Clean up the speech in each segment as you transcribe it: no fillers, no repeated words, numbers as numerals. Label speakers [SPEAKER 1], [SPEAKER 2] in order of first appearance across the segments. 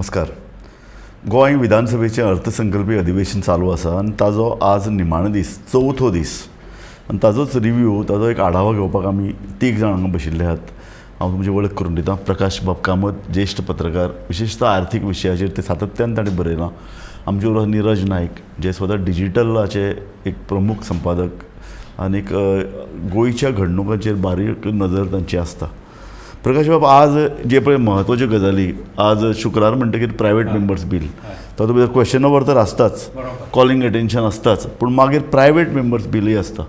[SPEAKER 1] नमस्कार. गोंय विधानसभेचें अर्थसंकल्पी अधिवेशन चालू आसा आनी ताजो आज निमाणो दीस, चवथो दीस आनी ताजोच रिव्यू, ताजो एक आढावा घेवपाक आमी तीग जाण हांगा बशिल्ले आहात. हांव तुमची वळख करून दितां. प्रकाश बाब कामत, ज्येश्ठ पत्रकार, विशेशतः आर्थीक विशयाचेर ते सातत्यान ताणें बरयलां. आमचे बरोबर निरज नायक, जे स्वता डिजिटलाचे एक प्रमुख संपादक आनीक गोंयच्या घडणुकांचेर बारीक नजर तांची आसता. प्रकाश बाब, आज जे पळय म्हत्वाच्यो गजाली, आज शुक्रार म्हणटकीर प्रायवेट मेंबर्स बील, तातूंत भितर क्वेश्चन ओवर तर आसताच, कॉलिंग एटेन्शन आसताच, पूण मागीर प्रायवेट मेंबर्स बिलूय आसता.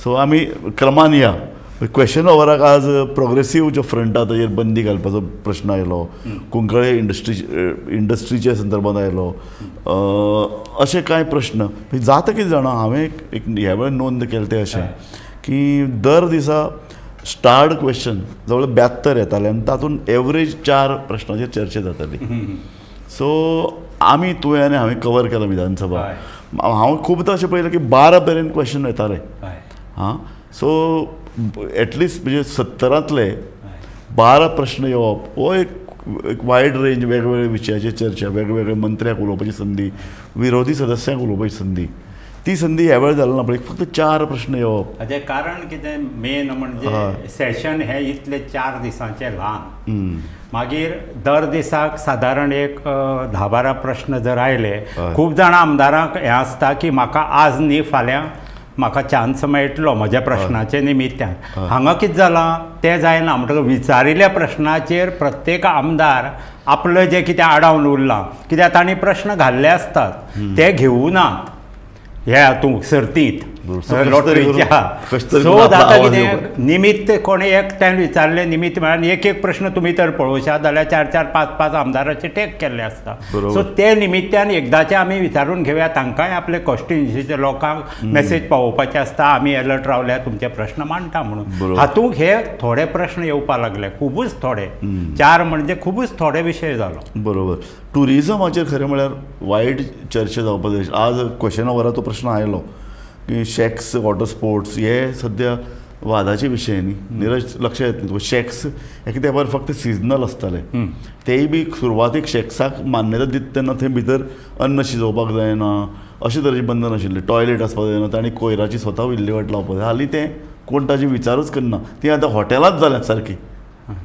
[SPEAKER 1] सो आमी क्रमान या. क्वेश्चन ओवराक आज प्रोग्रेसीव ज्यो फ्रंट आहा ताजेर बंदी घालपाचो प्रश्न आयलो, कुंकळे इंडस्ट्रीच्या संदर्भात आयलो, अशे कांय प्रश्न जाता. कितें जाणा, हांवें एक ह्या वेळार नोंद केलें तें अशें की दर दिसा स्टार्ड क्वेश्चन जवळ 72 येताले आनी तातूंत एवरेज 4 प्रश्नाचेर चर्चा जाताली. सो आमी, तुवें आनी हांवें कवर केला विधानसभा. हांव खुबदां अशें पळयलें की 12 मेरेन क्वेश्चन येताले. हां, सो एटलिस्ट म्हणजे 70तांतले 12 प्रश्न येवप हो एक एक वायड रेंज, वेगवेगळे विशयाचेर चर्चा, वेगवेगळे मंत्र्याक उलोवपाची संदी, विरोधी सदस्यांक उलोवपाची संदी, ती संदी ह्या वेळार जाली ना. पळय, फक्त 4 प्रश्न येवप.
[SPEAKER 2] हाचें कारण कितें मेन म्हणजे सेशन हें इतलें 4 दिसांचें ल्हान, मागीर दर दिसाक सादारण एक 10-12 प्रश्न जर आयले, खूब जाणां आमदारांक हें आसता की म्हाका आज न्ही फाल्यां म्हाका चान्स मेळटलो म्हज्या प्रश्नाचे निमित्यान. हांगा कितें जालां तें जायना, म्हणटकच विचारिल्ल्या प्रश्नाचेर प्रत्येक आमदार आपलें जें कितें आडावन उरलां, कित्याक तांणी प्रश्न घाल्ले आसतात ते घेवनात हे हातूंत सर्तींत लॉटरीच्या. सो जाता कितें, निमित्त कोणें एकट्यान विचारलें, निमित्त म्हळ्यार एक एक प्रश्न तुमी तर पळोवशात जाल्यार 4 4 5 5 आमदाराचे टेक केल्ले आसता. सो ते निमित्यान एकदाचें आमी विचारून घेवया, तांकांय आपले कॉन्स्टिट्युन्सीच्या लोकांक मेसेज पावोवपाचे आसता, आमी अलर्ट रावल्या, तुमचे प्रश्न मांडटा म्हणून. हातूंत हे थोडे प्रश्न येवपाक लागले, खुबूच थोडे, 4 म्हणजे खुबूच थोडे विशय जालो.
[SPEAKER 1] बरोबर. टुरिजमाचेर खरें म्हळ्यार वायट चर्चा जावपाक जाय. आज क्वेश्चन ओवराचो प्रश्न आयलो की शॅक्स, वॉटर स्पोर्ट्स हे सद्या वादाचे विशय न्ही. निरज, लक्षात येतलें तुका, शॅक्स एका तेंपार फक्त सिजनल आसताले, तेय बी सुरवातीक शॅक्साक मान्यता दिता तेन्ना थंय भितर अन्न शिजोवपाक जायना अशे तरेचें बंधन आशिल्लें, टॉयलेट आसपाक जायना, तांणी कोयराची स्वता विल्हेवाट लावपाक जाय. हालीं तें कोण ताजे विचारूच करना, ती आतां हॉटेलांच जाल्यात सारकी.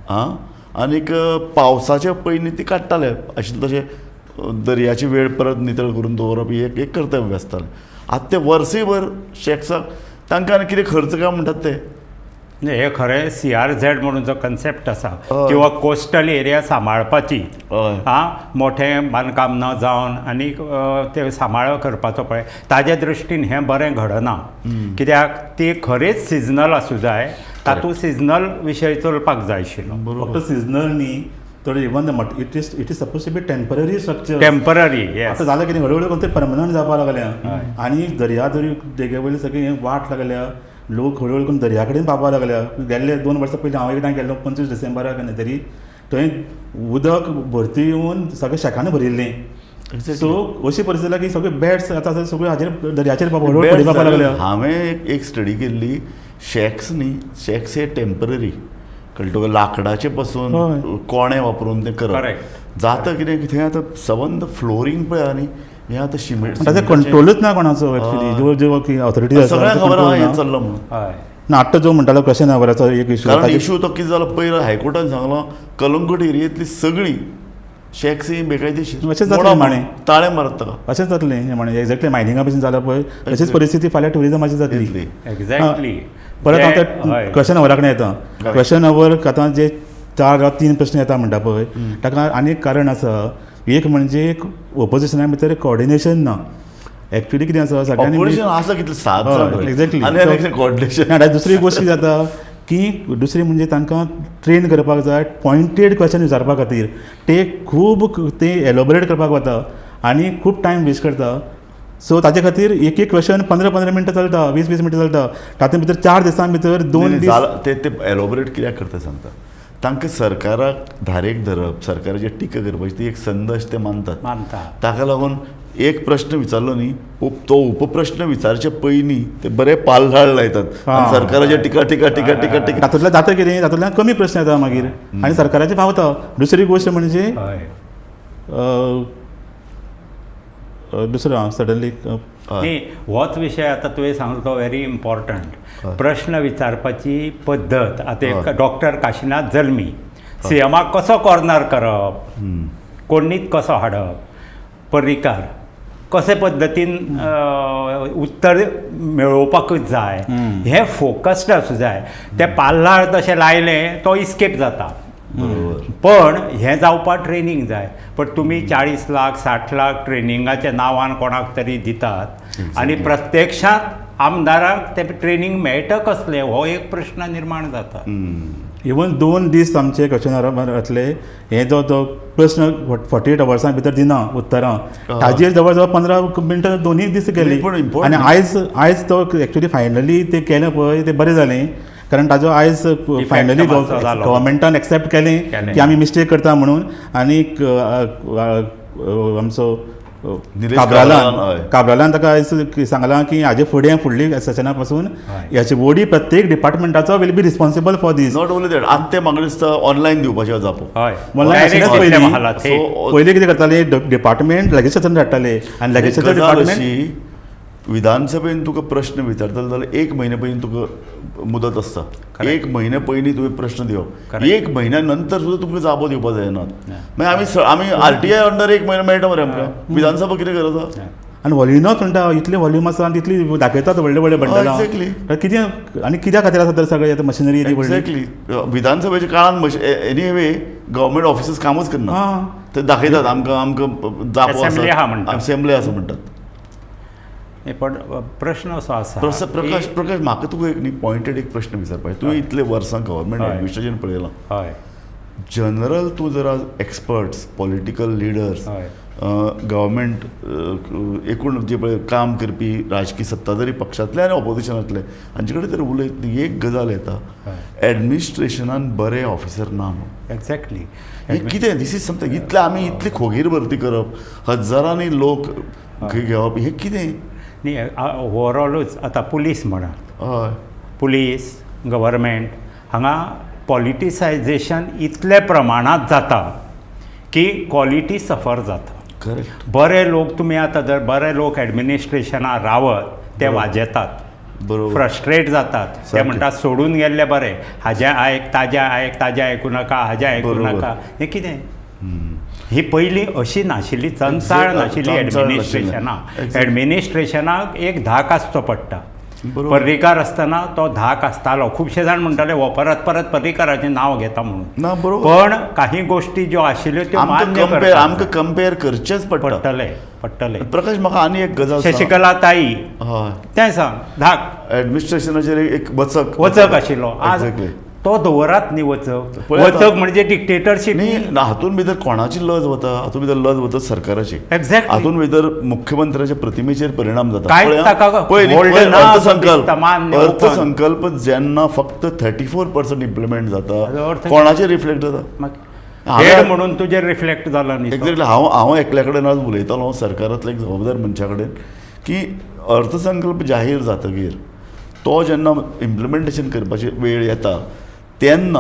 [SPEAKER 1] आं, आनीक पावसाच्या पयलीं ती काडटाले आशिल्ले तशें दर्याची वेळ परत नितळ करून दवरप ही एक कर्तव्य आसतालें. आतां ते वर्सभर शॅक्साक तांकां आनी कितें खर्च काय म्हणटात ते.
[SPEAKER 2] हे खरें CRZ म्हणून जो कन्सेप्ट आसा किंवा कोस्टल एरिया सांबाळपाची, आं, मोठें बांदकाम न जावन आनी ते सांबाळ करपाचो पळय, ताजे दृश्टीन हें बरें घडना, कित्याक ती खरेंच सिजनल आसूं जाय, तातूंत सिजनल विशय चलपाक जाय आशिल्लो.
[SPEAKER 3] फक्त सिजनल न्ही तर even it is it is suppose to be temporary structure.
[SPEAKER 2] Temporary.
[SPEAKER 3] आतां जालें कितें, हळू हळू कोण ते परमनंट जावपाक लागल्या आनी दर्या दरी देगे वयली सगळी वाट लागल्या, लोक हळू हळू करून दर्या कडेन पावपाक लागल्या. गेल्ले 2 वर्सां पयलीं हांव एकदां गेल्लो 25 डिसेंबराक केन्ना तरी, थंय उदक भरती येवन सगळ्या शेकांनी भरिल्लें. सो अशी परिस्थिती जाल्या की सगळे बेड्स आतां सगळे हाजेर दर्याचेर हळू हळू पडपाक लागल्या.
[SPEAKER 1] हांवें एक स्टडी केल्ली, शॅक्स न्ही, शॅक्स हे टेंपररी, कळटा तुका, लांकडाचे पासून कोणे वापरून तें करप जाता. कितें थंय आतां सबंद फ्लोरींग पळय आनी हें आतां शिमेंट,
[SPEAKER 3] ताचेर कंट्रोलूच ना कोणाचो एक्चुअली, ज्यो ज्यो ऑथॉरिटी आसा
[SPEAKER 1] सगळ्यांक खबर आहा हें चल्लां म्हणून.
[SPEAKER 3] ना आतां जो म्हणटालो क्वेश्चन आवराचो एक इशू,
[SPEAKER 1] कारण इशू तो कितें जालो, पयलो हायकोर्टान सांगलो कलंगूट एरियेंतली सगळीं शॅक्स ही बेकायदेशीर,
[SPEAKER 3] अशें जातलें माणे,
[SPEAKER 1] ताळे मारत ताका.
[SPEAKER 3] अशें जातलें हें माणे, एक्झॅक्टली मायनिंगा भशेन जालां पळय तशीच परिस्थिती फाल्यां ट्युरिजमाची जातली.
[SPEAKER 2] एक्झॅक्टली.
[SPEAKER 3] परत हांव त्या क्वेश्चन ओवरा कडेन येता. क्वेश्चन ओवर आतां जे 4 वा 3 प्रश्न येता म्हणटा पळय, ताका आनीक कारण आसा. एक म्हणजे ओपोजिशना भितर कोऑर्डिनेशन ना. एक्चुअली कितें आसा, सगळ्यांनी
[SPEAKER 1] आसा कितले 7 जाण,
[SPEAKER 3] एक्झॅक्टली
[SPEAKER 1] कोऑर्डिनेशन.
[SPEAKER 3] दुसरी गोश्ट कितें जाता की दुसरी म्हणजे तांकां ट्रेन करपाक जाय पॉयंटेड क्वेश्चन विचारपा खातीर, ते खूब ते एलोबरेट करपाक वता आनी खूब टायम वेस्ट करता. सो ताजे खातीर एक एक क्वेश्चन 15-15 मिनटां चलता, 20-20 मिनटां चलता, तातूंत भितर 4 दिसां भितर 2 दीस
[SPEAKER 1] ते एलोबरेट कित्याक करता सांगता, तांकां सरकाराक धारेक धरप, सरकाराचेर टिका करपाची ती एक संद अशें ते मानतात. ताका लागून एक प्रश्न विचारलो न्ही, तो उपप्रश्न विचारचे पयलीं ते बरे पालहाळ लायतात सरकाराचे टिका टिका टिका टिका टिका.
[SPEAKER 3] तातूंतल्यान जाता कितें, तातूंतल्यान कमी प्रश्न येता मागीर आनी सरकाराचे पावता. दुसरी गोश्ट म्हणजे दुसरो हांव सडनली
[SPEAKER 2] न्ही, होच विशय आतां तुवें सांगलो तो व्हेरी इम्पॉर्टंट. प्रश्न विचारपाची पद्दत आतां एक डॉक्टर काशिनाथ जल्मी सीएमाक कसो कॉर्नर करप, कोडणीत कसो हाडप, पर्रीकार कशे पद्दतीन उत्तर मेळोवपाकूच जाय, हें फोकस्ड आसूं जाय. तें पाल्हाळ तशें लायलें तो इस्केप जाता. पण हें जावपाक ट्रेनींग जाय. पण तुमी 40 लाख 60 लाख ट्रेनिंगाच्या नांवान कोणाक तरी दितात आनी प्रत्यक्षांत आमदारांक तें ट्रेनींग मेळटा कसलें, हो एक प्रश्न निर्माण जाता.
[SPEAKER 3] इवन 2 दीस आमचे क्वेश्चनारांतले हे जो तो प्रश्न 48 अवर्सां भितर दिना उत्तरां, ताजेर जवळ जवळ 15 मिनटां दोनूय दीस गेली. आनी आयज आयज तो एक्चुअली फायनली ते केलें पळय तें बरें जालें, कारण ताजो आयज फायनली गव्हर्मेंटान एक्सेप्ट केलें की आमी मिस्टेक करता म्हणून. आनी आमचो काब्रालान ताका आयज सांगलां की हाजे फुडें फुडली सेशना पासून ह्याची बॉडी प्रत्येक डिपार्टमेंटाचो will be responsible for this.
[SPEAKER 1] Not only that, आतां ते म्हाका दिसता ऑनलायन दिवपाचे जापो.
[SPEAKER 3] ऑनलायन पयलीं कितें करताले, डिपार्टमेंट लेजिस्लेचर हाडटाले आनी लेजिस्लेचर डिपार्टमेंट
[SPEAKER 1] विधानसभेन तुका प्रश्न विचारतले जाल्यार 1 म्हयने पयलीं तुका मुदत आसता. 1 म्हयने पयलीं तुवें प्रश्न दिवप, 1 म्हयन्या नंतर सुद्दां तुमकां जापो दिवपाक जायना. मागीर आमी आरटीआय अंडर 1 म्हयनो मेळटा मरे आमकां, विधानसभा कितें करता?
[SPEAKER 3] आनी वॉल्युमूच म्हणटा, इतलें वॉल्यूम आसा आनी तितली दाखयतात व्हडले व्हडले बंडलां.
[SPEAKER 1] एक्झॅक्टली.
[SPEAKER 3] कितें आनी कित्या खातीर आसा तर सगळें आतां मशिनरी?
[SPEAKER 1] एक्झॅक्टली. विधानसभेच्या काळान एनीवे गव्हर्मेंट ऑफिसर्स कामूच करना, ते दाखयतात आमकां आमकां जापो आसा, असेंब्ली आसा म्हणटात.
[SPEAKER 2] पण प्रश्न असो आसा,
[SPEAKER 1] प्रकाश प्रकाश म्हाका तुका एक न्ही पॉयंटेड एक प्रश्न विचारपाक. तुवें इतले वर्सां गव्हर्मेंट एडमिनिस्ट्रेशन पळयलां,
[SPEAKER 2] हय,
[SPEAKER 1] जनरल तूं जर आज एक्सपर्ट्स, पॉलिटिकल लिडर्स, गव्हर्मेंट एकूण जे पळय काम करपी राजकीय सत्ताधारी पक्षांतले आनी ऑपोजिशनांतले हांचे कडेन तर उलयत न्ही, एक गजाल येता, एडमिनिस्ट्रेशनान बरे ऑफिसर ना म्हणून.
[SPEAKER 2] एक्झॅक्टली.
[SPEAKER 1] हें कितें, दीस is something. इतले आमी इतली खोगीर भरती करप, हजारांनी लोक घेवप, हें कितें?
[SPEAKER 2] न्ही, ओवरऑलूच आतां पुलीस म्हणात,
[SPEAKER 1] हय,
[SPEAKER 2] पुलीस गव्हर्मेंट हांगा पॉलिटिसायजेशन इतले प्रमाणांत जाता की क्वॉलिटी सफर जाता.
[SPEAKER 1] करेक्ट.
[SPEAKER 2] बरे लोक तुमी आतां जर बरे लोक एडमिनिस्ट्रेशनाक रावत ते वाजेतात,
[SPEAKER 1] बरोबर,
[SPEAKER 2] फ्रस्ट्रेट जातात, ते म्हणटात सोडून गेल्ले बरे, हाजें आयक ताजें आयक, ताजें आयकूं नाका, हाजें आयकूं नाका. हें कितें? ही पयलीं अशी नाशिल्ली, चंचाळ नाशिल्ली एडमिनिस्ट्रेशनाक. एडमिनिस्ट्रेशनाक एक धाक आसचो पडटा. पर्रीकार आसतना तो धाक आसतालो. खुबशे जाण म्हणटाले हो परत परत पर्रीकाराचें नांव घेता म्हणून, पण काही गोश्टी ज्यो आशिल्ल्यो त्यो मान्य
[SPEAKER 1] आमकां कंपेर करचेंच
[SPEAKER 2] पडटलें पडटलें.
[SPEAKER 1] प्रकाश, म्हाका आनी एक गजाल,
[SPEAKER 2] शशिकला ताई, तें सांग, धाक
[SPEAKER 1] एडमिनिस्ट्रेशनाचेर एक वचक
[SPEAKER 2] वचक आशिल्लो, आज तो दवरात न्ही वचक. वचक म्हणजे डिक्टेटरशीप
[SPEAKER 1] न्ही. हातून भितर कोणाची लज वता? हातून भितर लज वता सरकाराची.
[SPEAKER 2] एक्झॅक्टली.
[SPEAKER 1] हातून भितर मुख्यमंत्र्याच्या प्रतिमेचेर परिणाम जाता.
[SPEAKER 2] अर्थसंकल्प
[SPEAKER 1] अर्थसंकल्प जेन्ना फक्त 34% इम्प्लिमेंट जाता, कोणाचेर रिफ्लेक्ट जाता?
[SPEAKER 2] हेड म्हणून तुजेर रिफ्लेक्ट जाला न्ही.
[SPEAKER 1] एक्झॅक्टली. हांव हांव एकल्या कडेन आज उलयतालो, सरकारांतल्या एक जबाबदार मनशा कडेन, की अर्थसंकल्प जाहीर जातकीर तो जेन्ना इम्प्लिमेंटेशन करपाची वेळ येता तेन्ना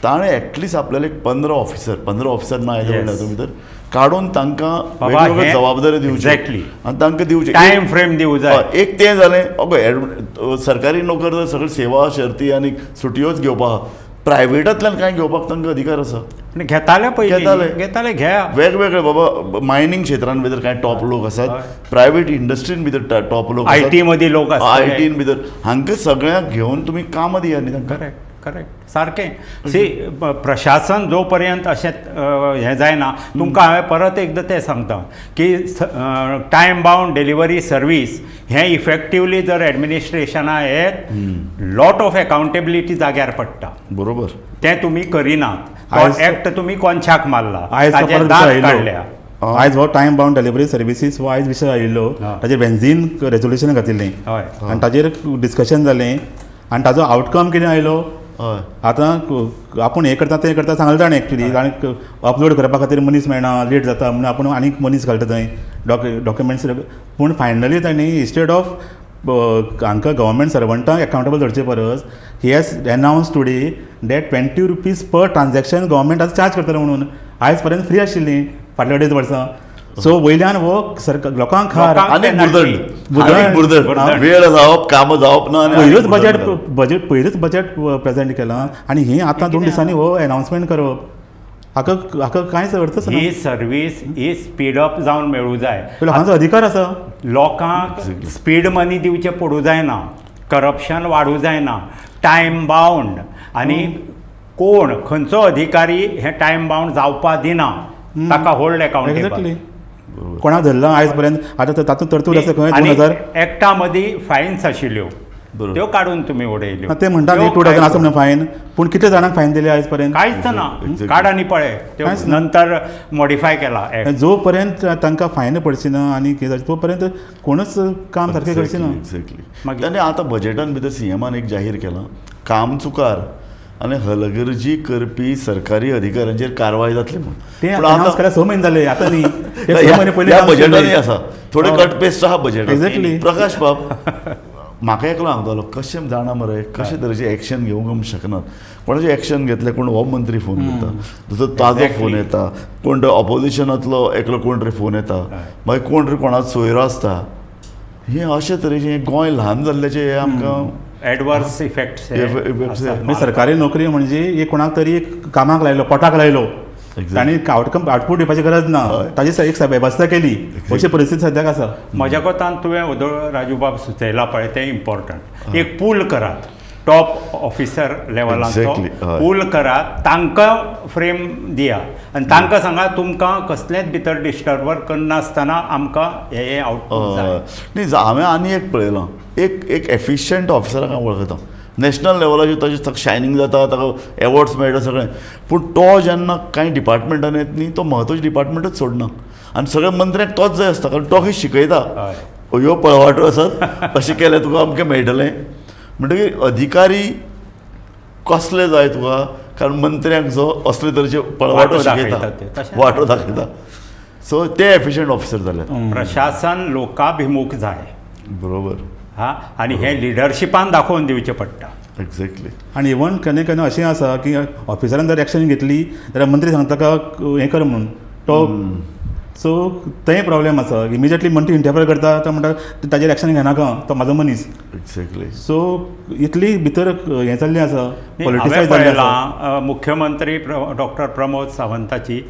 [SPEAKER 1] ताणें एटलिस्ट आपल्याला एक 15 ऑफिसर, 15 ऑफिसर ना येता म्हणल्यार भितर काडून तांकां वेगवेगळ्यो जबाबदारी दिवची आनी तांकां दिवची,
[SPEAKER 2] टायम फ्रेम दिवं जाय.
[SPEAKER 1] एक तें जालें. अगो सरकारी नोकर जर सगळे सेवा शर्ती आनी सुटयोच घेवपाक, प्रायवेटांतल्यान कांय घेवपाक तांकां अधिकार आसा.
[SPEAKER 2] घेताले पयलीं, घेताले, घेया
[SPEAKER 1] वेगवेगळे बाबा मायनींग क्षेत्रान भितर कांय टॉप लोक आसात, प्रायवेट इंडस्ट्रीन भितर टॉप लोक,
[SPEAKER 2] IT मदीं लोक आसात,
[SPEAKER 1] आयटीन भितर, हांकां सगळ्यांक घेवन तुमी कामां दिया न्ही तांकां.
[SPEAKER 2] Correct correct. सारकें. सी, प्रशासन जो पर्यंत अशें हें जायना, तुमकां हांवें परत एकदां तें सांगता की टायम बावंड डिलिव्हरी सर्वीस हें इफेक्टिवली जर एडमिनिस्ट्रेशना येत, लॉट ऑफ एकाउंटेबिलिटी जाग्यार पडटा.
[SPEAKER 1] बरोबर.
[SPEAKER 2] तें तुमी करिनात. एक्ट तुमी कोनशाक मारला, ताजे दांत काडल्या.
[SPEAKER 3] आयज हो टायम बावंड डिलिव्हरी सर्विसीस हो आयज विशय आयिल्लो, ताजेर बेंझीन रेजोल्युशन घातिल्लें आनी ताजेर डिस्कशन जालें आनी ताजो आवटकम कितें आयलो, आतां आपूण हें करता तें करता सांगलें ताणें एक्चुली, आनी अपलोड करपा खातीर मनीस मेळना, लेट जाता म्हणून आपूण आनीक मनीस घालता थंय डॉक्युमेंट्स. पूण फायनली तांणी इन्स्टेड ऑफ हांकां गव्हर्मेंट सर्वंटांक एकाउंटेबल धरचे परस, he has announce today that 20 rupees per transaction government आतां चार्ज करतलें म्हणून. आयज पर्यंत फ्री आशिल्ली. फाटल्या 2.5 वर्सां. सो वयल्यान हो सरकार लोकांक खार
[SPEAKER 1] आनी बुरदंड, बुरदंड, वेळ जावप, कामां जावप ना.
[SPEAKER 3] पयरूच बजेट पयरूच बजेट प्रेजेंट केलां आनी ही आतां 2 दिसांनी हो एनावन्समेंट करप, हाका हाका कांयच अर्थच ना.
[SPEAKER 2] ही सर्वीस ही स्पीडअप जावन मेळूं जाय.
[SPEAKER 3] लोकांचो अधिकार आसा.
[SPEAKER 2] लोकांक स्पीड मनी दिवचें पडूं जायना, करप्शन वाडूं जायना, टायम बावंड आनी कोण खंयचो अधिकारी हे टायम बावंड जावपा दिना, ताका होल्ड अकाउंटेबल.
[SPEAKER 3] एक्झॅक्टली. कोणाक धरला आयज पर्यंत? आतां तातूंत तरतूद आसा खंय 2000
[SPEAKER 2] एक्टा मदीं फायन्स आशिल्ल्यो त्यो काडून तुमी उडयल्यो.
[SPEAKER 3] ते म्हणटा न्ही 2000 आसा म्हणून फायन, पूण कितले जाणांक फायन दिले आयज पर्यंत?
[SPEAKER 2] कांयच ना, काड आनी पळय, त्यो नंतर मॉडिफाय केला.
[SPEAKER 3] जो पर्यंत तांकां फायन पडची ना आनी कितें तो पर्यंत कोणूच काम सारकें करची ना.
[SPEAKER 1] एक्झॅक्टली. आनी आतां बजेटान भितर सीएमान एक जाहीर केलां, कामचुकार आनी हलगर्जी करपी सरकारी अधिकाऱ्यांचेर कारवाय जातली म्हणून.
[SPEAKER 3] ते अनाउन्स केल्यार 6 म्हयने जाले, आतां न्ही. 6 म्हयने पयलीं
[SPEAKER 1] बजेटानूय आसा, थोडे कट पेस्ट आहा बजेट.
[SPEAKER 3] एक्झॅक्टली.
[SPEAKER 1] प्रकाश बाब म्हाका एकलो सांगतालो, कशें जाणा मरे कशे तरेचे एक्शन घेवंक आमी शकनात. कोणाचें एक्शन घेतलें, कोण हो मंत्री फोन करता, दुसरो ताजो फोन येता, कोण तरी ऑपोजिशनांतलो एकलो कोण तरी फोन येता, मागीर कोण तरी कोणाचो सोयरो आसता. हे अशे तरेचें गोंय ल्हान जाल्ल्याचें हें आमकां
[SPEAKER 2] एडवर्स इफेक्ट्स.
[SPEAKER 3] सरकारी नोकरी म्हणजे एक कोणाक तरी एक कामाक लायलो, पोटाक लायलो, तांणी आवटकम आउटपूट दिवपाची गरज ना, ताजी एक वेवस्था केली, अशी परिस्थिती सद्याक आसा.
[SPEAKER 2] म्हज्या कोतान तुवें ओदोळ राजूबाब सुचयला पळय तें इम्पॉर्टंट. एक पूल करात, टॉप ऑफिसर लेवलाचो पूल करात, तांकां फ्रेम दिया आनी तांकां सांगा तुमकां कसलेंच भितर डिस्टर्बर करनासतना आमकां हे आवटपूट जाय.
[SPEAKER 1] न्ही, हांवें आनी एक पळयलां, एक एक एफिशियंट ऑफिसराक हांव वळखता, नॅशनल लेवलाचेर ताजें शायनींग जाता, ताका एवॉर्ड्स मेळटा सगळें, पूण तो जेन्ना कांय डिपार्टमेंटान येत न्ही, तो म्हत्वाचें डिपार्टमेंटच सोडना आनी सगळ्या मंत्र्यांक तोच जाय आसता, कारण तो खंय शिकयता, ह्यो पळवाटो आसात, अशें केलें तुका अमकें मेळटलें. म्हणटकीर अधिकारी कसले जाय तुका, कारण मंत्र्यांक जो असले तरेचे पळवाटो शिकयता, वाटो दाखयता. सो ते एफिशियंट ऑफिसर जाले.
[SPEAKER 2] प्रशासन लोकाभिमुख जाय.
[SPEAKER 1] बरोबर.
[SPEAKER 2] हा, आनी हे लिडरशिपान दाखोवन दिवचें पडटा.
[SPEAKER 1] एक्झॅक्टली.
[SPEAKER 3] आनी इवन केन्ना केन्ना अशें आसा की ऑफिसरान जर एक्शन घेतली जाल्यार मंत्री सांगता का हें कर म्हणून तो, सो तेंय प्रॉब्लेम आसा. इमिजिएटली मंत्री इंटरफेर करता, तो म्हणटा ताजेर एक्शन घेनाका, तो म्हाजो मनीस.
[SPEAKER 1] एक्झॅक्टली.
[SPEAKER 3] सो इतली भितर हें जाल्लें आसा, पॉलिटिसायज जाल्लें आसा.
[SPEAKER 2] मुख्यमंत्री डॉक्टर प्रमोद सावंताची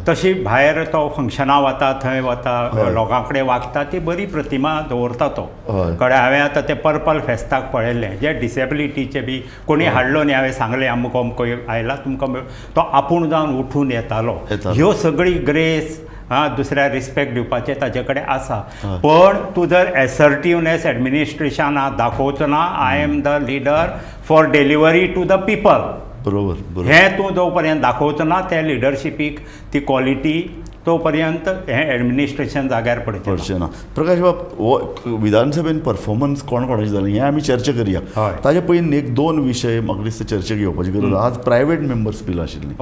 [SPEAKER 2] तशी भायर तो फंक्शनां वता, थंय वता, लोकां कडेन वागता, ती बरी प्रतिमा दवरता तो. कडेन हांवें आतां ते पर्पल फेस्ताक पळयल्लें, जे डिसेबिलिटीचे बी कोणी हाडलो न्ही, हांवें सांगलें अमको अमको आयला तुमकां, तो आपूण जावन उठून येतालो. ह्यो सगळी ग्रेस हा दुसऱ्या रिस्पेक्ट दिवपाचें ताजे कडेन आसा. पण तूं जर एसर्टिवनेस एडमिनिस्ट्रेशनाक दाखोवचो ना, I am the leader for delivery to the people,
[SPEAKER 1] बरोबर,
[SPEAKER 2] हें तूं जो पर्यंत दाखोवचो ना त्या लिडरशिपीक ती क्वॉलिटी, तो पर्यंत हें एडमिनिस्ट्रेशन जाग्यार पडचें
[SPEAKER 1] ना. प्रकाश बाब, हो विधानसभेन परफॉर्मन्स कोण कोणाचें जालें हें आमी चर्चा करया. ताजे पयलीं एक दोन विशय म्हाका दिसता चर्चेक घेवपाची गरज. आज प्रायवेट मेंबर्स बिल आशिल्ली,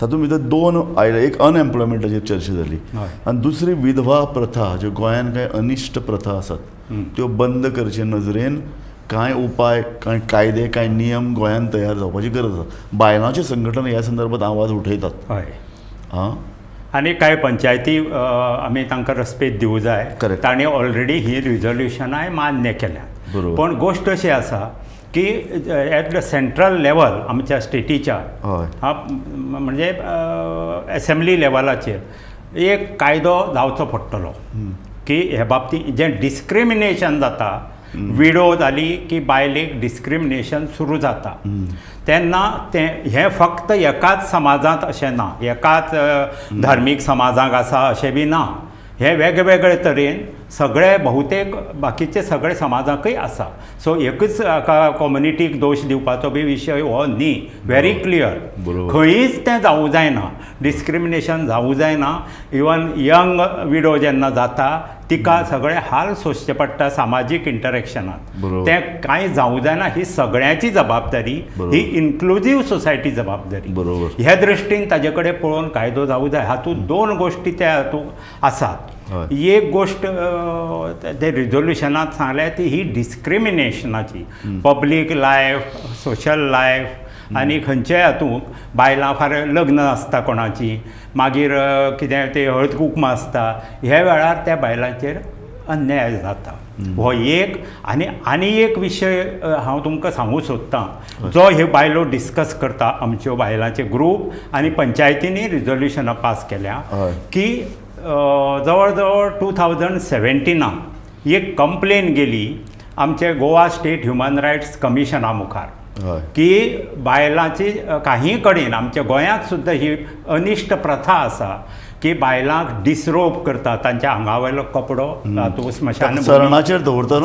[SPEAKER 1] तातूंत भितर दोन आयले, एक अनएम्प्लॉयमेंटाचेर चर्चा जाली आनी दुसरी विधवा प्रथा, ज्यो गोंयांत कांय अनिश्ट प्रथा आसात त्यो बंद करचे नजरेन कांय उपाय, कांय कायदे, कांय नियम गोंयांत तयार जावपाची गरज आसा. बायलांचे संघटना ह्या संदर्भात आवाज उठयतात. हां,
[SPEAKER 2] आनी कांय पंचायती आमी तांकां रस्पेद दिवं जाय, तांणी ऑलरेडी ही रिजोल्युशनाय मान्य केल्यात. पण गोश्ट अशी आसा की एट the central level आमच्या स्टेटीच्या, हा म्हणजे एसेंब्ली लेवलाचेर एक कायदो जावचो पडटलो की हे बाबतींत जें डिस्क्रिमिनेशन जाता, विडो जाली की बायलेक डिस्क्रिमिनेशन सुरू जाता, तेन्ना तें हें फक्त एकाच समाजांत अशें ना, एकाच धार्मीक समाजांक आसा अशें बी ना, हे वेगवेगळे तरेन सगळे बहुतेक बाकीचे सगळे समाजाकय आसा. सो एकूच कम्युनिटीक दोश दिवपाचो बी विशय हो न्ही, व्हेरी क्लियर. खंयच तें जावूं जायना, डिस्क्रिमिनेशन जावूं जायना. इवन यंग विडो जेन्ना जाता तिका सगळे हाल सोंसचे पडटा सामाजीक इंटरेक्शनात, तें कांय जावूं जायना. ही सगळ्यांची जबाबदारी, ही इन्क्लुजीव सोसायटी जबाबदारी. ह्या दृश्टीन ताजे कडेन पळोवन कायदो जावूं जाय. हातूंत दोन गोश्टी त्या हातूंत आसात. एक गोश्ट ते रिजोल्युशनांत सांगल्या ती ही डिस्क्रिमिनेशनाची, पब्लीक लायफ, सोशल लायफ आनी खंयच्याय हातूंत बायलां फार लग्न आसता कोणाची, मागीर कितें ते हळद कुकमा आसता, ह्या वेळार त्या बायलांचेर अन्याय जाता. हो एक. आनी आनी एक विशय हांव तुमकां सांगूंक सोदतां, जो ह्यो बायलो डिस्कस करता, आमच्यो बायलांचे ग्रूप आनी पंचायतींनी रिजोल्युशनां पास केल्या की जवळ जवळ 2017 एक कंप्लेन गेली आमचे गोवा स्टेट ह्युमन रायट्स कमिशना मुखार की बायलांची काही कडेन आमच्या गोंयांत सुद्दां ही अनिश्ट प्रथा आसा की बायलांक डिसरोब करता, तांच्या आंगावयलो कपडो तातूंत स्मशान
[SPEAKER 1] सरणाचेर दवरता,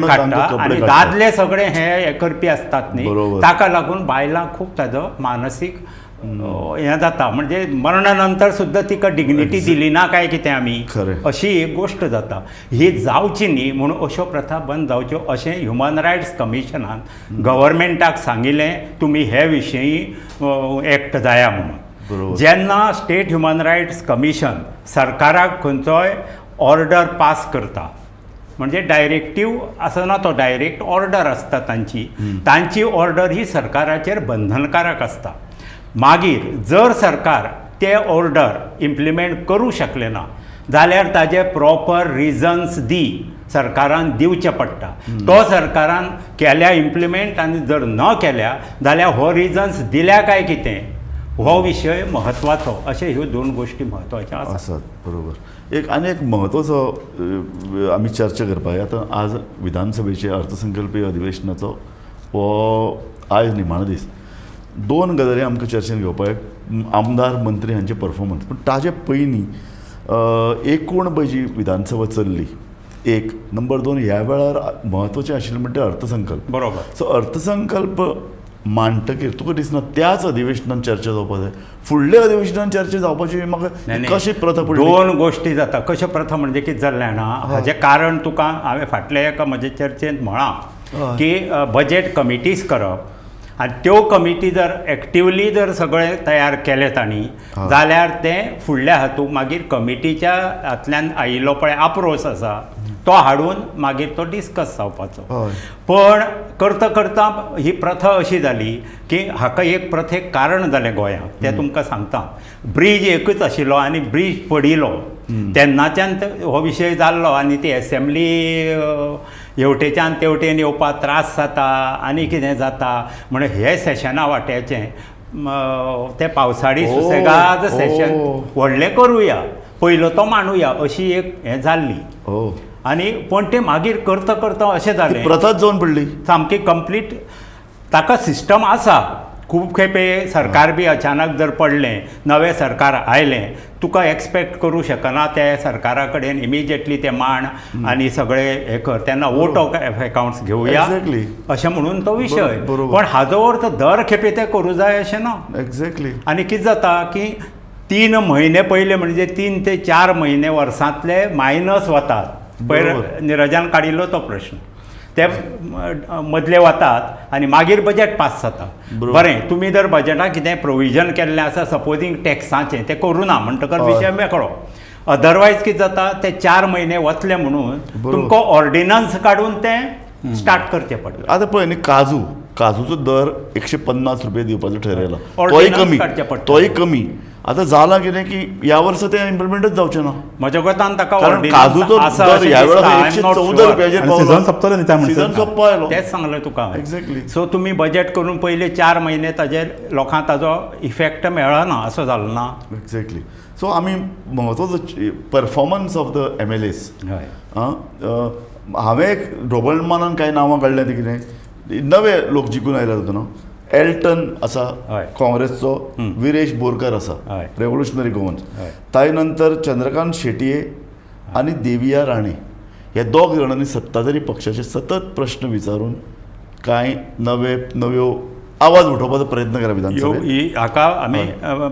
[SPEAKER 2] काडटा आनी दादले सगळे हे करपी आसतात न्ही, ताका लागून बायलांक खूब ताजो मानसीक हें जाता. म्हणजे मरणा नंतर सुद्दां तिका डिग्निटी दिली ना काय कितें आमी, अशी एक गोश्ट जाता. ही जावची न्ही म्हणून अश्यो प्रथा बंद जावच्यो अशें ह्युमन रायट्स कमिशनान गव्हर्मेंटाक सांगिल्लें, तुमी हे विशयी एक्ट जाया म्हणून. जेन्ना स्टेट ह्युमन रायट्स कमिशन सरकाराक खंयचोय ऑर्डर पास करता, म्हणजे डायरेक्टीव आसना तो, डायरेक्ट ऑर्डर आसता तांची, तांची ऑर्डर ही सरकाराचेर बंधनकारक आसता. मागीर जर सरकार ते ऑर्डर इम्प्लिमेंट करूं शकलें ना जाल्यार ताजे प्रॉपर रिजन्स दी सरकारान दिवचें पडटा. तो सरकारान केल्या इम्प्लिमेंट आनी जर न केल्या जाल्यार हो रिजन्स दिल्या काय कितें, हो विशय म्हत्वाचो. अशे ह्यो दोन गोश्टी म्हत्वाच्यो
[SPEAKER 1] आसात. बरोबर. एक आनी एक म्हत्वाचो आमी चर्चा करपाक आतां आज विधानसभेचे अर्थसंकल्पीय अधिवेशनाचो हो आयज निमाणो दीस. दोन गजाली आमकां चर्चेन घेवपाक, आमदार मंत्री हांचे परफॉर्मन्स, पूण ताजे पयलीं एकूण पळय जी विधानसभा चल्ली एक, नंबर दोन ह्या वेळार म्हत्वाचें आशिल्लें म्हणटा अर्थसंकल्प.
[SPEAKER 2] बरोबर.
[SPEAKER 1] सो अर्थसंकल्प मांडटकीर तुका दिसना त्याच अधिवेशनान चर्चा जावपाक जाय, फुडल्या अधिवेशनान चर्चा जावपाची म्हाका कशी प्रथा पडली?
[SPEAKER 2] दोन गोश्टी जाता. कश्यो प्रथा म्हणजे कितें जालें जाणा, हाजें कारण तुका हांवें फाटल्या एका म्हज्या चर्चेंत म्हळां की बजेट कमिटीज करप आनी त्यो कमिटी जर एक्टिवली जर सगळें तयार केलें तांणी जाल्यार तें फुडल्या हातूंत मागीर कमिटीच्या हातल्यान आयिल्लो पळय आपरोस आसा तो हाडून मागीर तो डिस्कस जावपाचो. पण करता करता ही प्रथा अशी जाली की हाका एक प्रथेक कारण जालें गोंयांत, तें तुमकां सांगता. ब्रीज एकूच आशिल्लो आनी ब्रीज पडिल्लो तेन्नाच्यान हो विशय जाल्लो आनी ती एसेंब्ली हेवटेच्यान तेवटेन येवपाक त्रास जाता आनी कितें जाता म्हणून हे सेशना वाट्याचें ते पावसाळी सुसेगाद सेशन व्हडलें करुया, पयलो तो मांडुया अशी एक हें जाल्ली. आनी पूण तें मागीर करता करता अशें जालें,
[SPEAKER 1] प्रथाच जावन पडली
[SPEAKER 2] सामकी कंप्लीट. ताका सिस्टम आसा. खूब खेपे सरकार बी अचानक जर पडलें, नवें सरकार आयलें, तुका एक्सपेक्ट करूं शकना ते सरकारा कडेन इमिजिएटली ते मांड आनी सगळे हें कर, तेन्ना वोट ऑफ एकावंट्स घेवया अशें म्हणून तो विशय. पण हाजो अर्थ दर खेपे ते करूं जाय अशें ना.
[SPEAKER 1] एक्झॅक्टली.
[SPEAKER 2] आनी कितें जाता की 3 म्हयने पयले म्हणजे 3 ते 4 म्हयने वर्सांतले मायनस वतात. पयर निरजान काडिल्लो तो प्रश्न, ते मदले वतात आनी मागीर बजेट पास जाता. बरें, तुमी जर बजेटाक कितें प्रोविजन केल्लें आसा सपोजींग टॅक्साचें, तें करूं ना म्हणटकर विशय मेकळो. अदरवायज कितें जाता ते 4 म्हयने वतले म्हणून तुमकां ऑर्डिनन्स काडून तें स्टार्ट करचें पडटा.
[SPEAKER 1] आतां पळय न्ही, काजूचो दर 150 रुपये दिवपाचो ठरयला, तोय कमी, तोय कमी. आतां जालां कितें की ह्या वर्सा तें इम्प्लिमेंटच जावचें ना
[SPEAKER 2] म्हज्या गोतान ताका.
[SPEAKER 1] कारण काजूचो दर ह्या वेळार 114 रुपयाचेर पावलो.
[SPEAKER 3] सिजन सोंपतलो न्ही त्या म्हणसर,
[SPEAKER 1] सिजन सोंपपा आयलो.
[SPEAKER 2] तेंच सांगलें तुका.
[SPEAKER 1] एक्झॅक्टली.
[SPEAKER 2] सो तुमी बजेट करून पयले 4 म्हयने ताजेर लोकांक ताजो इफेक्ट मेळना असो जालो ना.
[SPEAKER 1] एक्झॅक्टली. सो आमी म्हत्वाचो performance of the MLAs. हांवें एक ढोबळमानान कांय नांवां काडल्या ती कितें नवे लोक जिखून आयले तातूंत न्हू. एल्टन आसा काँग्रेसचो, विरेश बोरकर आसा रेव्होल्युशनरी गोवन्स, ताजे नंतर चंद्रकांत शेटये आनी देविया राणे ह्या दोग जाणांनी सत्ताधारी पक्षाचे सतत प्रश्न विचारून कांय नवे नव्यो आवाज उठोवपाचो प्रयत्न केला विधानसभेत.
[SPEAKER 2] हाका आमी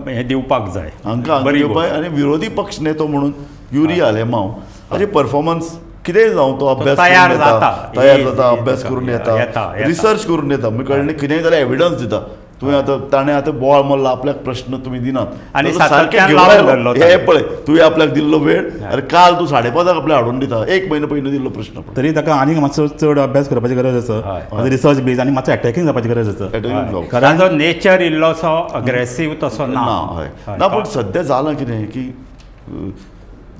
[SPEAKER 2] हें दिवपाक जाय,
[SPEAKER 1] हांकां दिवपाक. आनी विरोधी पक्ष नेतो म्हणून युरी आलेमांव हाचे परफॉर्मन्स कितेंय जावं तो अभ्यास
[SPEAKER 2] तयार जाता,
[SPEAKER 1] तयार जाता, अभ्यास करून येता, रिसर्च करून येता, मागीर कळ्ळें कितेंय जाल्यार एविडन्स दिता. तुवें आतां ताणें आतां बोवाळ मारलो आपल्याक प्रश्न तुमी दिनात
[SPEAKER 2] आनी
[SPEAKER 1] ताजो सारकें
[SPEAKER 2] सातत्यान
[SPEAKER 1] घेवन
[SPEAKER 2] लावन
[SPEAKER 1] आयलो.
[SPEAKER 2] धरलो
[SPEAKER 1] हे
[SPEAKER 2] ताणें.
[SPEAKER 1] पळय तुवें आपल्याक दिल्लो वेळ, आरे काल तूं 5:30 आपल्याक हाडून दिता, एक म्हयनो पयलीं दिल्लो प्रश्न.
[SPEAKER 3] तरी ताका आनीक मातसो चड अभ्यास करपाची गरज आसा, रिसर्च बेज आनी मातसो अटॅकिंग जावपाची गरज आसा.
[SPEAKER 1] Attacking जावप.
[SPEAKER 3] कारण
[SPEAKER 2] ताजो नेचर इल्लोसो अग्रेसीव तसो ना.
[SPEAKER 1] ना, हय ना. पूण सद्या जालां कितें की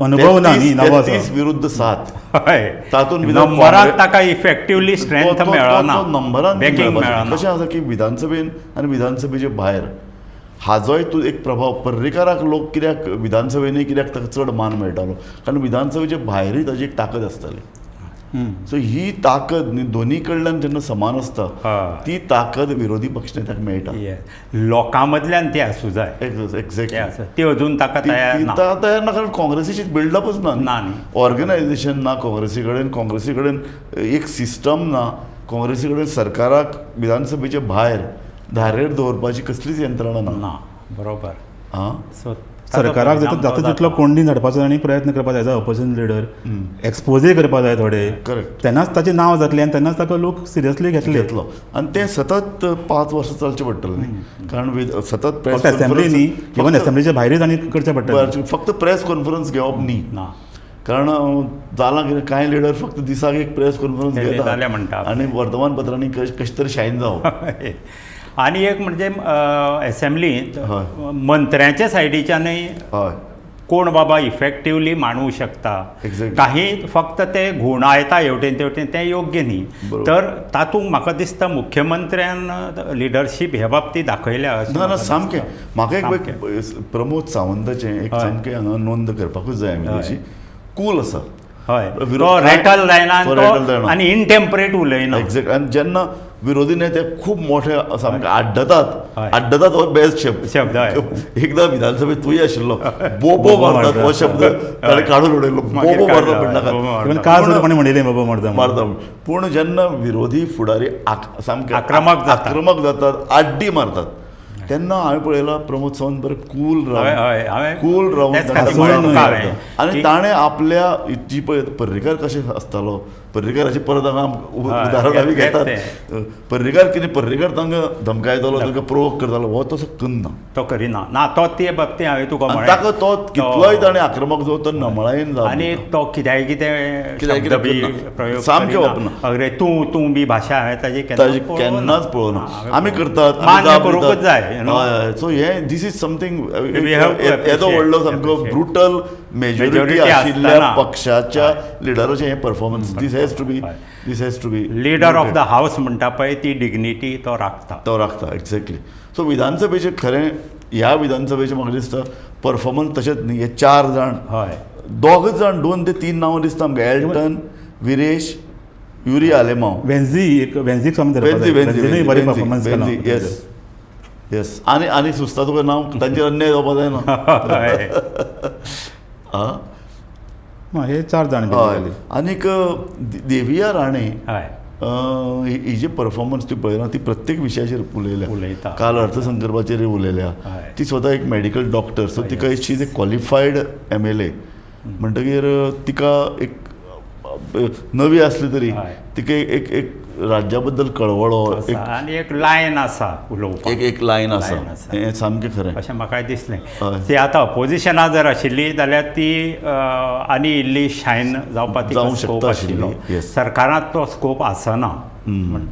[SPEAKER 3] अनुभव ना न्ही, नवो आसा.
[SPEAKER 1] 33 विरुद्ध 7
[SPEAKER 2] हय,
[SPEAKER 1] तातूंत भितर
[SPEAKER 2] नंबराक ताका इफेक्टिवली स्ट्रेंथ मेळना,
[SPEAKER 1] नंबरान
[SPEAKER 2] बॅकिंग मेळना.
[SPEAKER 1] कशें आसा की विधानसभेन आनी विधानसभेचे भायर हाजोय तूं एक प्रभाव. पर्रीकाराक लोक कित्याक विधानसभेनूय कित्याक ताका चड मान मेळटालो, कारण विधानसभेचे भायरूय ताजी एक ताकद आसताली. सो ही ताकद न्ही दोनी कडल्यान जेन्ना समान आसता ती ताकद विरोधी पक्षनेत्याक मेळटा.
[SPEAKER 2] लोकां मदल्यान ती आसूं जाय.
[SPEAKER 1] एक्झॅक्टली.
[SPEAKER 2] आसा ती अजून ताका तयार ना.
[SPEAKER 1] तयार ना, कारण काँग्रेसीची बिल्डअपच ना,
[SPEAKER 2] ना न्ही.
[SPEAKER 1] ऑर्गनायझेशन ना काँग्रेसी कडेन, काँग्रेसी कडेन एक सिस्टम ना, काँग्रेसी कडेन सरकाराक विधानसभेचे भायर धारेर दवरपाची कसलीच यंत्रणा ना.
[SPEAKER 2] ना, बरोबर.
[SPEAKER 1] आं,
[SPEAKER 2] सो
[SPEAKER 3] सरकाराक जाता तितलो कोंडीन धाडपाचो आनी प्रयत्न करपाक जाय as a opposition leader, एक्सपोजय करपाक जाय थोडे,
[SPEAKER 1] करेक्ट,
[SPEAKER 3] तेन्नाच ताचें नांव जातलें आनी तेन्नाच ताका लोक सिरियसली
[SPEAKER 1] घेतलो. आनी तें सतत 5 वर्सां चलचें पडटलें न्ही, कारण सतत प्रेस
[SPEAKER 3] असेंब्ली न्ही, इवन असेंब्लीच्या भायरूच आनी करचें पडटलें.
[SPEAKER 1] फक्त प्रेस कॉन्फरन्स घेवप न्ही, कारण जालां कितें कांय लिडर फक्त दिसाक एक प्रेस कॉन्फरन्स घेता आनी वर्तमानपत्रांनी कशें तरी शायन जावप.
[SPEAKER 2] आनी एक म्हणजे एसेंब्लींत मंत्र्यांच्या सायडीच्यानूय कोण बाबा इफेक्टिवली मांडू शकता, काही फक्त ते घुंवडायता हेवटेन तेवटेन, तें योग्य न्ही. तर तातूंत म्हाका दिसता मुख्यमंत्र्यान लिडरशीप हे बाबतींत दाखयल्या.
[SPEAKER 1] ना ना, सामकें म्हाका एक प्रमोद सावंताचें एक सामकें हांगा नोंद करपाकूच जाय आमी, ताची कूल आसा.
[SPEAKER 2] हय, तो रेटल जायना आनी इनटेम्परेट उलयना.
[SPEAKER 1] एक्झॅक्ट. आनी जेन्ना विरोधी नेते खूब मोठे सामके आड्डतात, आड्डतात हो बेस्ट
[SPEAKER 2] शब्द.
[SPEAKER 1] एकदां विधानसभेत तूंय आशिल्लो, बोबो मारतात हो शब्द ताणें काडून उडयलो, बोबो मारतात म्हणनाका,
[SPEAKER 3] काल सुद्दां कोणें म्हणिल्लें बोबो मारता
[SPEAKER 1] मारता. पूण जेन्ना विरोधी फुडारी सामके
[SPEAKER 2] आक्रमक
[SPEAKER 1] जातात, आड्डी मारतात, तेन्ना हांवें पळयलां प्रमोद सावंत बरें कूल रावन, कूल रावन आनी ताणें आपल्या जी पळय पर्रीकार कशें आसतालो, पर्रीकाराचें परत हांगा उदाहरण आमी घेतात. पर्रीकार कितें, पर्रीकार तांकां धमकायतालो, तांकां प्रोवोक करतालो, हो तसो करना,
[SPEAKER 2] तो करिना ना. तो ते बाबतींत हांवें तुका म्हणलें,
[SPEAKER 1] ताका तो कितलोय ताणें आक्रमक जावं, तो नमळायेन जावं
[SPEAKER 2] आनी तो कित्याय कितें प्रयोग
[SPEAKER 1] सामकें वापरना.
[SPEAKER 2] अरे तूं तूं बी भाशा हांवें ताजी
[SPEAKER 1] केन्नाच पळोवना. आमी करतात,
[SPEAKER 2] मान्य करूंकच जाय.
[SPEAKER 1] सो हे this is something येदो व्हडलो सामको ब्रुटल मेजॉरिटी आशिल्ल्या पक्षाच्या लिडराचें हें performance, this has to be, this has to be
[SPEAKER 2] leader of the house म्हणटा पळय ती डिग्निटी तो राखता,
[SPEAKER 1] तो राखता. एक्झॅक्टली. सो विधानसभेचें खरें ह्या विधानसभेचें म्हाका दिसता परफॉर्मन्स तशेंच न्ही. हे 4 जाण, दोग जाण, 2 ते 3 नांवां दिसता आमकां, एल्टन, विरेश, युरी आलेमाव,
[SPEAKER 3] वेन्झी, एक वेन्झीक बरें परफॉर्मन्स.
[SPEAKER 1] येस येस. आनी आनी सुस्ता तुका नांव, तांचेर अन्याय जावपा जायना. आं,
[SPEAKER 3] हे 4 जाण.
[SPEAKER 1] हय. आनीक देविया राणे ही जी परफॉर्मन्स ती पळयना, ती प्रत्येक विशयाचेर उलयल्या, काल अर्थसंकल्पाचेर उलयल्या. ती स्वता एक मेडिकल डॉक्टर, सो तिका she is a qualified MLA, म्हणटकीर तिका एक नवी आसली तरी तिका एक एक राज्या बद्दल कळवळो
[SPEAKER 2] आनी एक लायन आसा उलोवपाक,
[SPEAKER 1] एक एक लायन आसा, हें सामकें खरें
[SPEAKER 2] अशें म्हाकाय दिसलें. ती आतां अपोजिशना जर आशिल्ली जाल्यार ती आनी इल्ली शायन जावपाक
[SPEAKER 1] जावंक शकता आशिल्ली.
[SPEAKER 2] सरकारांत तो स्कोप आसना,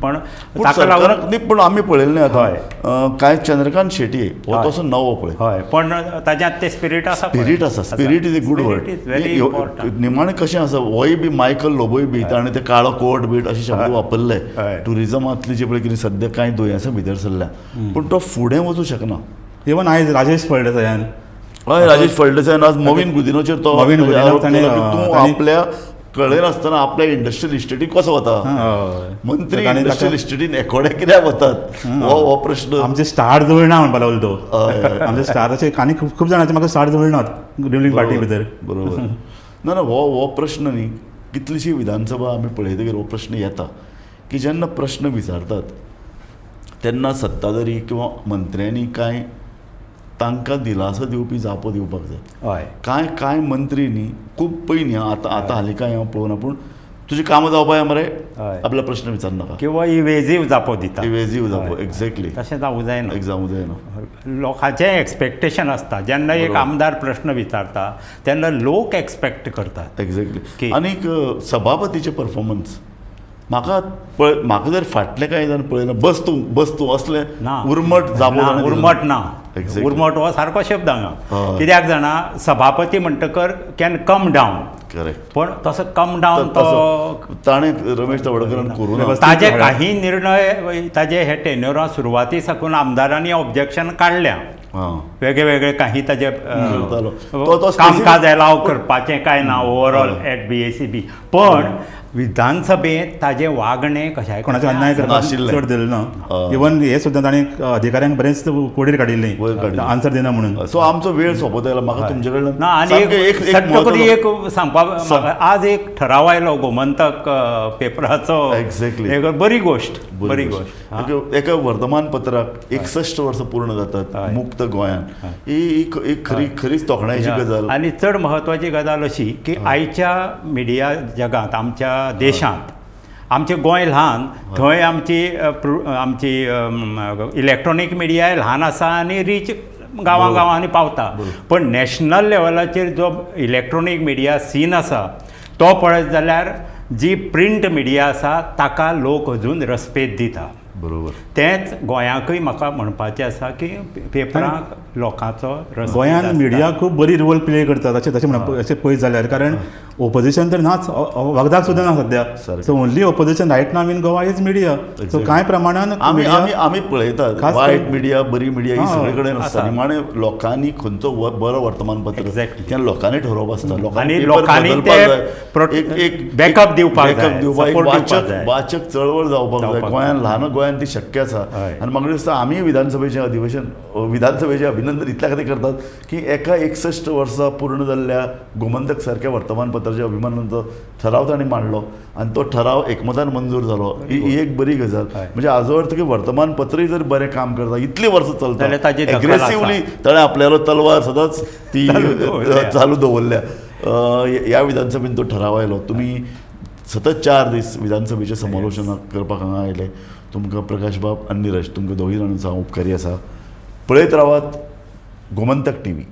[SPEAKER 2] पण
[SPEAKER 1] ताका लागून न्ही. पण आमी पळयलें न्ही आतां कांय चंद्रकांत शेट्ये हो तसो नवो पळय,
[SPEAKER 2] हय, पण ताज्यांत ते स्पिरीट आसा,
[SPEAKER 1] स्पिरीट आसा, spirit is a good word. निमाणें कशें आसा, होय बी मायकल लोबोय बी ताणें ते काळो कोट बीट अशे शब्द वापरले. ट्युरिजमांतली जे पळय कितें सद्या कांय दुयेंसां भितर सरल्या, पूण तो फुडें वचूं शकना.
[SPEAKER 3] इवन आयज राजेश फळदेसायान,
[SPEAKER 1] हय, राजेश फळदेसायान आज मोविन गुदिनोचेर तो तूं आपल्या कळयनासतना आपल्या इंडस्ट्रियल इस्टेटीक कसो वता, मंत्री इंडस्ट्रियल इस्टेटीन एकोडे कित्याक वतात, हो प्रश्न.
[SPEAKER 3] आमचे स्टार जुळना म्हणपाक लागलो तो, आमचे स्टार अशे आनी खूब खूब जाणांचे म्हाका स्टार जुळनात रुलिंग पार्टी भितर.
[SPEAKER 1] बरोबर. ना ना, हो हो प्रश्न न्ही, कितलीशी विधानसभा आमी पळयतकीर हो प्रश्न येता की जेन्ना प्रश्न विचारतात तेन्ना सत्ताधारी किंवा मंत्र्यांनी कांय तांकां दिलासो दिवपी जापो दिवपाक जाय. हय, कांय कांय मंत्री न्ही खूब पयलीं, आतां आतां हालीं कांय हांव पळोवना, पूण तुजी कामां जावपा जाय मरे,
[SPEAKER 2] हय.
[SPEAKER 1] आपला प्रश्न विचार नाका.
[SPEAKER 2] किंवा इवेजीव जापो दिता.
[SPEAKER 1] इवेजीव जापो, एक्झॅक्टली.
[SPEAKER 2] तशें जावूं जायना.
[SPEAKER 1] जावूं जायना.
[SPEAKER 2] लोकांचें एक्सपेक्टेशन आसता. जेन्ना एक आमदार प्रश्न विचारता तेन्ना लोक एक्सपेक्ट करतात.
[SPEAKER 1] एक्झॅक्टली. आनीक सभापतीचें परफॉर्मन्स म्हाका पळय, म्हाका जर फाटलें कांय जाण पळयलें, बस तूं बस तूं असलें
[SPEAKER 2] ना,
[SPEAKER 1] उर्मट जापो
[SPEAKER 2] ना,
[SPEAKER 1] ताणें दिलो.
[SPEAKER 2] उर्मट ना.
[SPEAKER 1] Exactly.
[SPEAKER 2] उर्मट हो सारको शब्द हांगा.
[SPEAKER 1] हय.
[SPEAKER 2] कित्याक जाणा, सभापती म्हणटकर can come down.
[SPEAKER 1] Correct.
[SPEAKER 2] पण तसो कम डावन तो
[SPEAKER 1] ताणें रमेश तवडकरान करूं ना.
[SPEAKER 3] व्यवस्थित
[SPEAKER 2] ताजे
[SPEAKER 3] हय.
[SPEAKER 2] काही निर्णय ताजे हे टेन्युरा सुरवाती साकून आमदारांनी ऑब्जेक्शन काडल्या.
[SPEAKER 1] हां.
[SPEAKER 2] वेगळे वेगळे काही ताजे
[SPEAKER 1] करतालो. तो- तो
[SPEAKER 2] कामकाज एलाव करपाचें काय ना overall at BACB. पण विधानसभेंत ताजें वागणें कशाय
[SPEAKER 3] कोणाचो अन्याय करपाक
[SPEAKER 1] नाशिल्लें.
[SPEAKER 3] चड दिलें ना.
[SPEAKER 1] हय.
[SPEAKER 3] इवन हे सुद्दां ताणें अधिकाऱ्यांक बरेंच कोडीर काडिल्लें,
[SPEAKER 1] वयर काडिल्लें.
[SPEAKER 3] आन्सर दिना म्हणून.
[SPEAKER 1] सो आमचो वेळ सोंपत आयला. म्हाका तुमचे कडल्यान
[SPEAKER 2] ना आनी
[SPEAKER 1] सामकें
[SPEAKER 2] एक
[SPEAKER 1] एक
[SPEAKER 2] सट्ट करून
[SPEAKER 1] म्हत्वाचो-
[SPEAKER 2] एक सांगपा
[SPEAKER 1] सांग.
[SPEAKER 2] आज एक ठराव आयलो गोमंतक पेपराचो.
[SPEAKER 1] Exactly.
[SPEAKER 2] एक बरी गोश्ट, बरी गोश्ट.
[SPEAKER 1] एका वर्तमानपत्राक 61 वर्सां पूर्ण जातात
[SPEAKER 2] हय.
[SPEAKER 1] मुक्त गोंयान. ही एक एक खरी खरीच तोखणायेची गजाल.
[SPEAKER 2] आनी चड म्हत्वाची गजाल अशी की आयच्या मिडिया जगांत, आमच्या देशांत, आमचें गोंय ल्हान, थंय आमची आमची इलेक्ट्रॉनीक मिडियाय ल्हान आसा आनी रीच गांवां गांवांनी पावता. पण नॅशनल लेवलाचेर जो इलेक्ट्रॉनीक मिडिया सीन आसा तो पळयत जाल्यार जी प्रिंट मिडिया आसा ताका लोक अजून रस्पेद दिता.
[SPEAKER 1] बरोबर.
[SPEAKER 2] तेंच गोंयाकूय म्हाका म्हणपाचें आसा की पेपरांक लोकांचो रस्पेद
[SPEAKER 3] गोंयांत
[SPEAKER 2] आसता.
[SPEAKER 3] मिडिया खूब बरी रोल प्ले करतात अशें तशें म्हणप अशें पळयत जाल्यार, कारण ओपोजिशन तर नाच, वखदाक सुद्दां ना सद्या.
[SPEAKER 1] सारकें.
[SPEAKER 3] So only opposition right now in Goa is media. So
[SPEAKER 1] Exactly.
[SPEAKER 3] कांय प्रमाणान
[SPEAKER 1] आमी
[SPEAKER 3] media-
[SPEAKER 1] आमी आमी पळयतात,
[SPEAKER 3] खास
[SPEAKER 1] वायट
[SPEAKER 3] करून-
[SPEAKER 1] मिडिया बरी मिडिया ही
[SPEAKER 3] हय,
[SPEAKER 1] सगळे कडेन आसता.
[SPEAKER 2] आसा.
[SPEAKER 1] निमाणें लोकांनी खंयचो बरो वर्तमानपत्र
[SPEAKER 2] Exactly.
[SPEAKER 1] तें लोकांनी ठरोवप आसता. लोकांनी
[SPEAKER 2] आनी
[SPEAKER 1] पेपर
[SPEAKER 2] लोकांनी
[SPEAKER 1] बदलपाक
[SPEAKER 2] ते
[SPEAKER 1] जाय. एक एक
[SPEAKER 2] बॅकअप दिवपाक
[SPEAKER 1] बॅकअप
[SPEAKER 2] जाय,
[SPEAKER 1] दिवपाक, एक
[SPEAKER 2] सपोर्ट दिवपाक
[SPEAKER 1] वाचक
[SPEAKER 2] जाय.
[SPEAKER 1] वाचक चळवळ जावपाक जाय.
[SPEAKER 2] जावपाक
[SPEAKER 1] गोंयान, ल्हान गोंयान ती शक्य आसा.
[SPEAKER 2] हय.
[SPEAKER 1] आनी म्हाका दिसता आमी विधानसभेचें अधिवेशन, विधानसभेचें अभिनंदन इतल्या खातीर करतात की एका 61 वर्सां पूर्ण जाल्ल्या गोमंतक सारक्या वर्तमानपत्राच्या अभिमानांचो ठराव तांणी मांडलो आनी तो ठराव एकमतान मंजूर जालो. ही ही एक बरी गजाल.
[SPEAKER 2] हय.
[SPEAKER 1] म्हणजे हाजो अर्थ की वर्तमानपत्रय जर बरें काम करता, इतलीं वर्सां चलता,
[SPEAKER 2] जाल्यार ताजी दखल आसा.
[SPEAKER 1] एग्रेसिवली ताणें आपल्यालो तलवार सदांच ती
[SPEAKER 2] चालू दवरल्या.
[SPEAKER 1] चालू दवरल्या. ह्या विधानसभेन तो ठराव आयलो. तुमी सतत 4 दीस विधानसभेचें समालोचना करपाक हांगा आयले. तुमकां प्रकाश बाब आनी निरज, तुमकां दोगूय जाणांचो हांव उपकारी आसा. पळयत रावात गोमंतक टीव्ही.